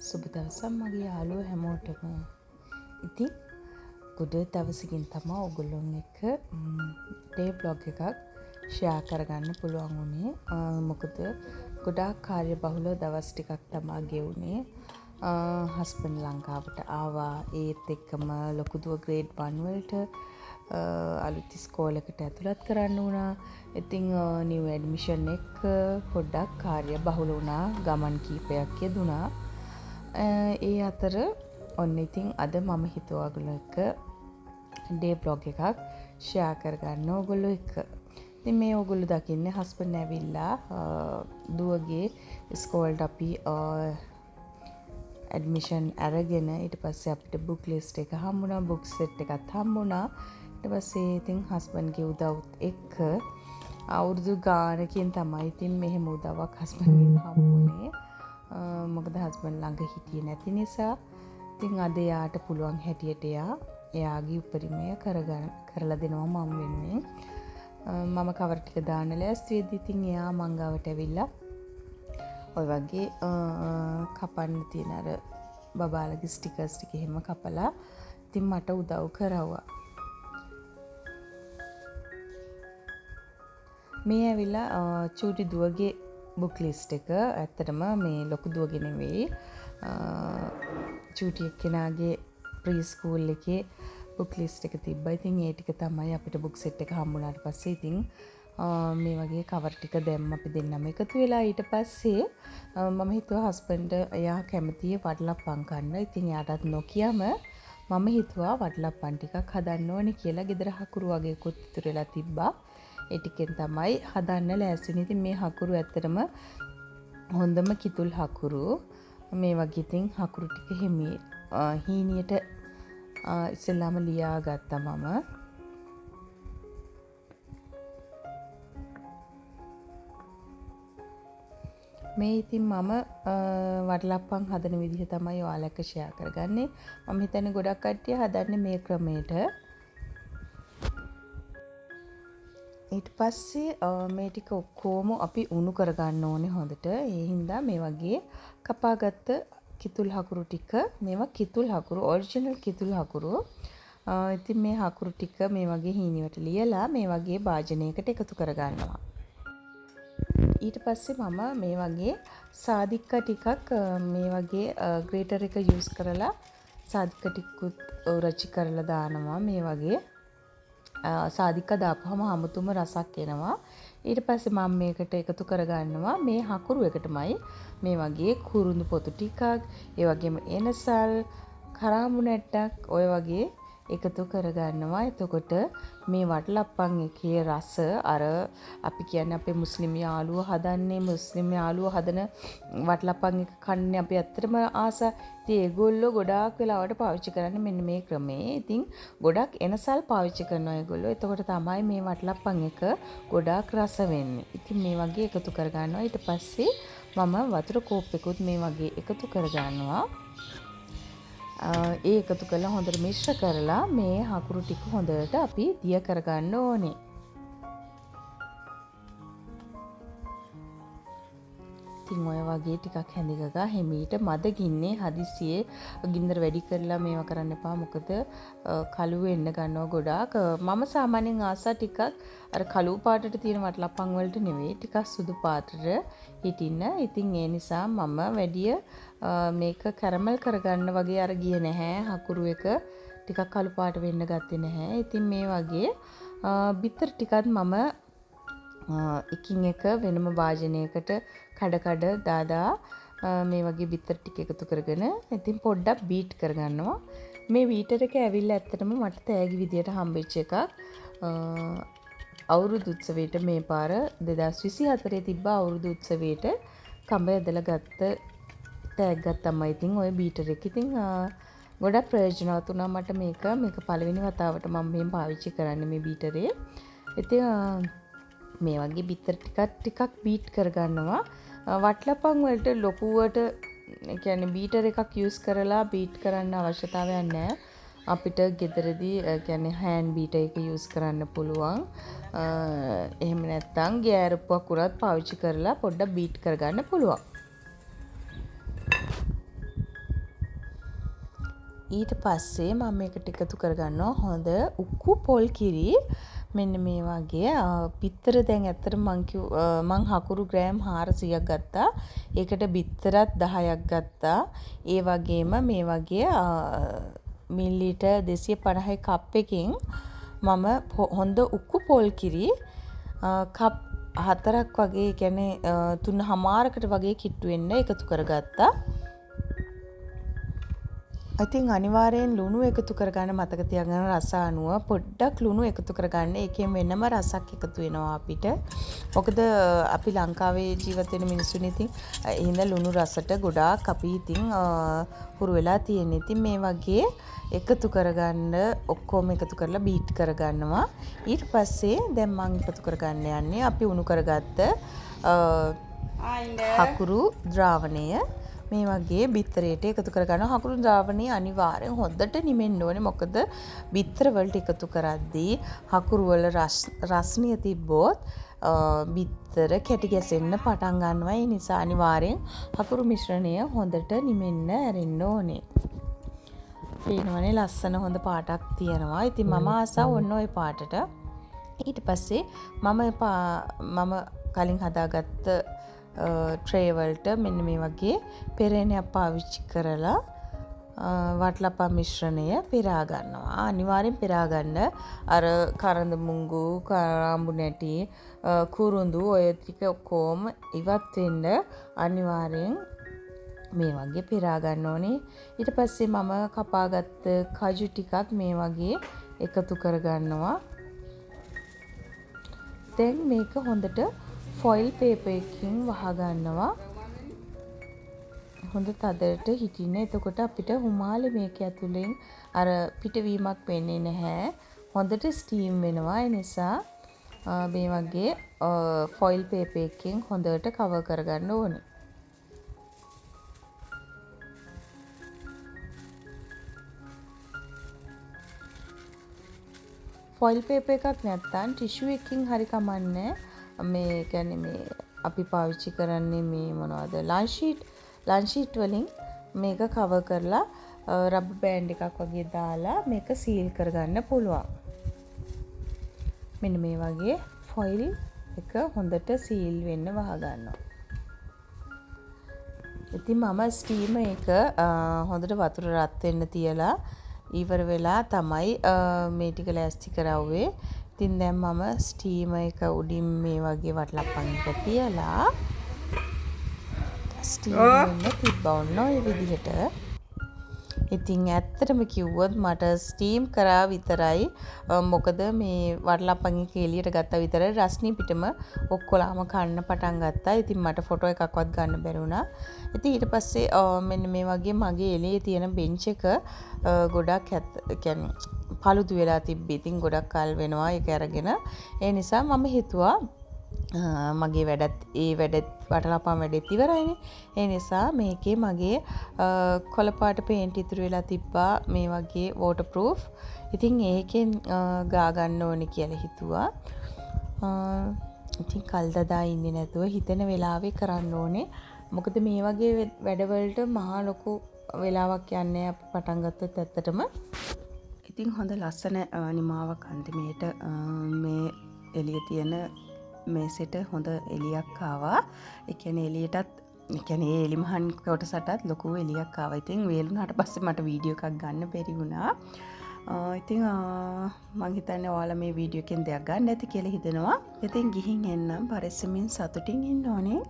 සුබ දවසක් මගේ යාළුවෝ හැමෝටම. ඉතින් ගොඩ දවසකින් තමා ඔයගොල්ලොන් එක්ක ඩේ ව්ලොග් එකක් ෂෙයා කරගන්න පුළුවන් වුණේ. මොකද ගොඩාක් කාර්යබහුල දවස් ටිකක් තමා ගෙවුනේ. හස්බන්ඩ් ලංකාවට ආවා. ඒත් එක්කම ලොකු දුව ග්‍රේඩ් 1 වලට අලුත් ඉස්කෝලේකට ඇතුළත් කරන්න වුණා. ඉතින් නිව් ඇඩ්මිෂන් එක්ක පොඩ්ඩක් කාර්යබහුල වුණා. ගමන් කීපයක් යෙදුණා. ඒ අතර ඔන්න ඉතින් අද මම හිතුවා ඔයගොල්ලෝ එක්ක ඩේ ව්ලොග් එකක් ෂෙයා කරගන්න ඔයගොල්ලෝ එක්ක. ඉතින් මේ ඔයගොල්ලෝ දකින්නේ හස්බන්ඩ් ඇවිල්ලා දුවගේ ඉස්කෝලේට අපි ඇඩ්මිෂන් අරගෙන ඊට පස්සේ අපිට බුක් ලිස්ට් එක හම්බුණා, බුක් සෙට් එකත් හම්බුණා. ඊට පස්සේ ඉතින් හස්බන්ඩ්ගේ උදව්ත් එක්ක අවුරුදු ගානකින් තමයි ඉතින් මෙහෙම උදව්වක් හස්බන්ඩ්ගෙන් හම්බුනේ. මොකද හස්බන්ඩ් ළඟ හිටියේ නැති නිසා. ඉතින් අද එයාට පුළුවන් හැටියට එයාගේ උපරිමය කරලා දෙනවා මම වෙනුවෙන්. මම කවර් ටික දාන්න ලෑස්ති වෙද්දි ඉතින් එයා මං ගාවට ඇවිල්ලා ඔය වගේ කපන්න තියෙන අර බබාලගේ ස්ටිකර්ස් ටික එහෙම කපලා ඉතින් මට උදව් කරවුවා. මේ ඇවිල්ලා චූටි දුවගේ බුක් ලිස්ට් එක. ඇත්තටම මේ ලොකු දුවගේ නෙවෙයි, චූටි එක්කෙනාගේ ප්‍රී ස්කූල් එකේ බුක් ලිස්ට් එක තිබ්බා. ඉතින් ඒ ටික තමයි අපිට බුක් සෙට් එක හම්බුනාට පස්සේ ඉතින් මේ වගේ කවර් ටික දැම්ම අපි දෙන්නම එකතු වෙලා. ඊට පස්සේ මම හිතුවා හස්බන්ඩ් එයා කැමතියි වඩලප්පන් කන්න. ඉතින් එයාටත් නොකියම මම හිතුවා වඩලප්පන් ටිකක් හදන්න ඕනේ කියලා. ගෙදර හකුරු වගේකුත් ඉතුරු වෙලා තිබ්බා. ඒ ටිකෙන් තමයි හදන්න ලෑස්ති වුනේ. ඉතින් මේ හකුරු ඇත්තටම හොඳම කිතුල් හකුරු. මේ වගේ ඉතින් හකුරු ටික හීනියට ඉස්සෙල්ලාම ලියා ගත්තා මම. මේ ඉතින් මම වටලප්පන් හදන විදිහ තමයි ඔයාලා එක්ක ෂෙයා කරගන්නේ. මම හිතන්නේ ගොඩක් කට්ටිය හදන්නේ මේ ක්‍රමයට. ඊට පස්සේ මේ ටික ඔක්කොම අපි උණු කරගන්න ඕනේ හොඳට. ඒ හින්දා මේ වගේ කපාගත්ත කිතුල් හකුරු ටික, මේවා කිතුල් හකුරු, ඔරිජිනල් කිතුල් හකුරු. ඉතින් මේ හකුරු ටික මේ වගේ හීනිවට ලියලා මේ වගේ භාජනයකට එකතු කරගන්නවා. ඊට පස්සේ මම මේ වගේ සාදික්ක ටිකක් මේ වගේ ග්‍රේටර් එක යූස් කරලා සාදික්ක ටිකකුත් රචි කරලා දානවා. මේ වගේ සාදික්ක දාපුවම අමුතුම රසක් එනවා. ඊට පස්සේ මම මේකට එකතු කරගන්නවා මේ හකුරු එකටමයි මේ වගේ කුරුඳු පොතු ටිකක්, ඒ වගේම එනසල්, කරාඹු නැට්ටක් ඔය වගේ එකතු කරගන්නවා. එතකොට මේ වටලප්පන් එකේ රස අර අපි කියන්නේ අපේ මුස්ලිම් යාළුවෝ හදන්නේ, මුස්ලිම් යාළුවෝ හදන වටලප්පන් එක කන්නේ අපි ඇත්තටම ආස. ඉතින් ඒගොල්ලෝ ගොඩාක් වෙලාවට පාවිච්චි කරන්නේ මෙන්න මේ ක්‍රමේ. ඉතින් ගොඩක් එනසල් පාවිච්චි කරනවා ඒගොල්ලෝ. එතකොට තමයි මේ වටලප්පන් එක ගොඩාක් රස වෙන්නේ. ඉතින් මේ වගේ එකතු කරගන්නවා. ඊට පස්සේ මම වතුර කෝප්පෙකුත් මේ වගේ එකතු කරගන්නවා. ඒ එකතු කරලා හොඳට මිශ්‍ර කරලා මේ හකුරු ටික හොඳට අපි දිය කරගන්න ඕනේ. ඉතින් ඔය වගේ ටිකක් හැඳි ගගා හිමීට මද ගින්නේ හදිසියේ ගින්දර වැඩි කරලා මේවා කරන්න එපා. මොකද කළු වෙන්න ගන්නවා ගොඩාක්. මම සාමාන්‍යයෙන් ආසා ටිකක් අර කළු පාටට තියෙන වටලප්පන් වලට නෙවෙයි, ටිකක් සුදු පාටට හිටින්න. ඉතින් ඒ නිසා මම වැඩිය මේක කැරමල් කරගන්න වගේ අර ගියේ නැහැ. හකුරු එක ටිකක් කළු පාට වෙන්න ගත්තේ නැහැ. ඉතින් මේ වගේ බිත්තර ටිකත් මම එකින් එක වෙනම භාජනයකට කඩ කඩ දාදා මේ වගේ බිත්තර ටික එකතු කරගෙන ඉතින් පොඩ්ඩක් බීට් කරගන්නවා. මේ බීටර් එක ඇවිල්ලා ඇත්තටම මට තෑගි විදියට හම්බෙච්ච එකක්. අවුරුදු උත්සවයට මේ පාර 2024 තිබ්බ අවුරුදු උත්සවයට කඹ ඇදලා ගත්ත තෑග්ගක් තමයි ඉතින් ඔය බීටර් එක. ඉතින් ගොඩක් ප්‍රයෝජනවත් වුණා මට මේක. මේක පළවෙනි වතාවට මම මෙහෙම පාවිච්චි කරන්නේ මේ බීටරේ. ඉතින් මේ වගේ බිත්තර ටිකක් බීට් කරගන්නවා. වටලපන් වලට ලොකුවට, ඒ කියන්නේ බීටර් එකක් යූස් කරලා බීට් කරන්න අවශ්‍යතාවයක් නෑ. අපිට ගෙදරදී, ඒ කියන්නේ හෑන්ඩ් බීටර් එක යූස් කරන්න පුළුවන්. එහෙම නැත්නම් ගෑරුප්පුවක් උනත් පාවිච්චි කරලා පොඩ්ඩක් බීට් කරගන්න පුළුවන්. ඊට පස්සේ මම මේකට එකතු කරගන්නවා හොඳ උක්කු පොල් කිරි. මෙන්න මේ වගේ බිත්තර දැන් ඇත්තටම මං හකුරු ග්‍රෑම් 400ක් ගත්තා. ඒකට බිත්තරත් 10ක් ගත්තා. ඒ වගේම මේ වගේ මිලිලීටර් 250 කප් එකකින් මම හොඳ උක්කු පොල් කිරි කප් 4ක් වගේ, ඒ කියන්නේ 3.5කට වගේ කිට්ටු වෙන්න එකතු කරගත්තා. ඉතින් අනිවාර්යෙන් ලුණු එකතු කරගන්න මතක තියාගන්න, රස අනුව පොඩ්ඩක් ලුණු එකතු කරගන්න. ඒකෙන් වෙනම රසක් එකතු වෙනවා අපිට. මොකද අපි ලංකාවේ ජීවත් වෙන මිනිස්සුනේ, ඉතින් ඒ හින්දා ලුණු රසට ගොඩාක් අපි ඉතින් හුරු වෙලා තියෙන්නේ. ඉතින් මේ වගේ එකතු කරගන්න, ඔක්කොම එකතු කරලා බීට් කරගන්නවා. ඊට පස්සේ දැන් මං එකතු කරගන්න යන්නේ අපි උණු කරගත්ත හකුරු ද්‍රාවණය. මේ වගේ බිත්තරේට එකතු කරගන්නවා. හකුරු ද්‍රාවණය අනිවාර්යෙන් හොඳට නිමෙන්න ඕනේ. මොකද බිත්තර වලට එකතු කරද්දී හකුරු වල රස්නිය තිබ්බොත් බිත්තර කැටි ගැසෙන්න පටන් ගන්නවා. ඒ නිසා අනිවාර්යෙන් හකුරු මිශ්‍රණය හොඳට නිමෙන්න ඇරෙන්න ඕනේ. පේනවනේ ලස්සන හොඳ පාටක් තියෙනවා. ඉතින් මම ආසා ඔන්න ඔය පාටට. ඊට පස්සේ මම කලින් හදාගත්ත ට්‍රේ වලට මෙන්න මේ වගේ පෙරේනයක් පාවිච්චි කරලා වටලප්පම් මිශ්‍රණය පෙරා ගන්නවා. අනිවාර්යෙන් පෙරා ගන්න. අර කරඳ මුංගු, කරාඹු නැටි, කුරුඳු ඔය ටික ඔක්කොම ඉවත් වෙන්න අනිවාර්යෙන් මේ වගේ පෙරා ගන්න ඕනේ. ඊට පස්සේ මම කපාගත්ත කජු ටිකක් මේ වගේ එකතු කරගන්නවා. දැන් මේක හොඳට ෆොයිල් පේපර් එකකින් වහගන්නවා. හොඳ තදට හිටින්න. එතකොට අපිට හුමාලේ මේක ඇතුලෙන් අර පිටවීමක් වෙන්නේ නැහැ. හොඳට ස්ටීම් වෙනවා. ඒ නිසා මේ වගේ ෆොයිල් පේපර් එකකින් හොඳට කවර් කරගන්න ඕනේ. ෆොයිල් පේපර් එකක් නැත්තම් ටිෂු එකකින් හරි කමන්නේ. මේ කියන්නේ මේ අපි පාවිච්චි කරන්නේ මේ මොනවද ලන්ච් ෂීට් වලින් මේක කවර් කරලා රබර් බෑන්ඩ් එකක් වගේ දාලා මේක සීල් කරගන්න පුළුවන්. මෙන්න මේ වගේ ෆොයිල් එක හොඳට සීල් වෙන්න වහගන්නවා. ඉතින් මම ස්ටීමර් එක හොඳට වතුර රත් වෙන්න තියලා ඉවර වෙලා තමයි මේ ටික ලෑස්ති කරවුවේ. ඉතින් දැන් මම ස්ටීමර් එක උඩින් මේ වගේ වටලප්පන් එක තියලා ස්ටීම් වෙන්න තිබ්බා ඔන්න ඔය විදිහට. ඉතින් ඇත්තටම කිව්වොත් මට ස්ටීම් කරා විතරයි, මොකද මේ වටලප්පන් එක එළියට ගත්තා විතරයි රස්නි පිටම ඔක්කොලාම කන්න පටන් ගත්තා. ඉතින් මට ෆොටෝ එකක්වත් ගන්න බැරි වුණා. ඉතින් ඊට පස්සේ මෙන්න මේ වගේ මගේ එළියේ තියෙන බෙන්ච් එක ගොඩක් පළුදු වෙලා තිබ්බේ. ඉතින් ගොඩක් කල් වෙනවා ඒක අරගෙන. ඒ නිසා මම හිතුවා මගේ වැඩත් ඒ වැඩත් වටලප්පන් වැඩෙත් ඉවරයිනේ. ඒ නිසා මේකේ මගේ කොළ පාට පේන්ට් ඉතුරු වෙලා තිබ්බා මේ වගේ වෝටර්ප්‍රූෆ්. ඉතින් ඒකෙන් ගා ගන්න ඕනේ කියලා හිතුවා. ඉතින් කල් දදා ඉන්නේ නැතුව හිතෙන වෙලාවේ කරන්න ඕනේ. මොකද මේ වගේ වැඩවලට මහා ලොකු වෙලාවක් යන්නේ අපි පටන් ගත්තොත් ඇත්තටම. ඉතින් හොඳ ලස්සන නිමාවක් අන්තිමේට මේ එළිය තියෙන මේසෙට හොඳ එළියක් ආවා. ඒ කියන්නේ එළියටත්, ඒ කියන්නේ ඒ එලිමහන් කොටසටත් ලොකු එළියක් ආවා. ඉතින් වේලුණාට පස්සේ මට වීඩියෝ එකක් ගන්න බැරි වුණා. ඉතින් මං හිතන්නේ ඔයාලා මේ වීඩියෝ එකෙන් දෙයක් ගන්න ඇති කියලා හිතෙනවා. ඉතින් ගිහින් එන්නම්. පරිස්සමින් සතුටින් ඉන්න ඕනේ.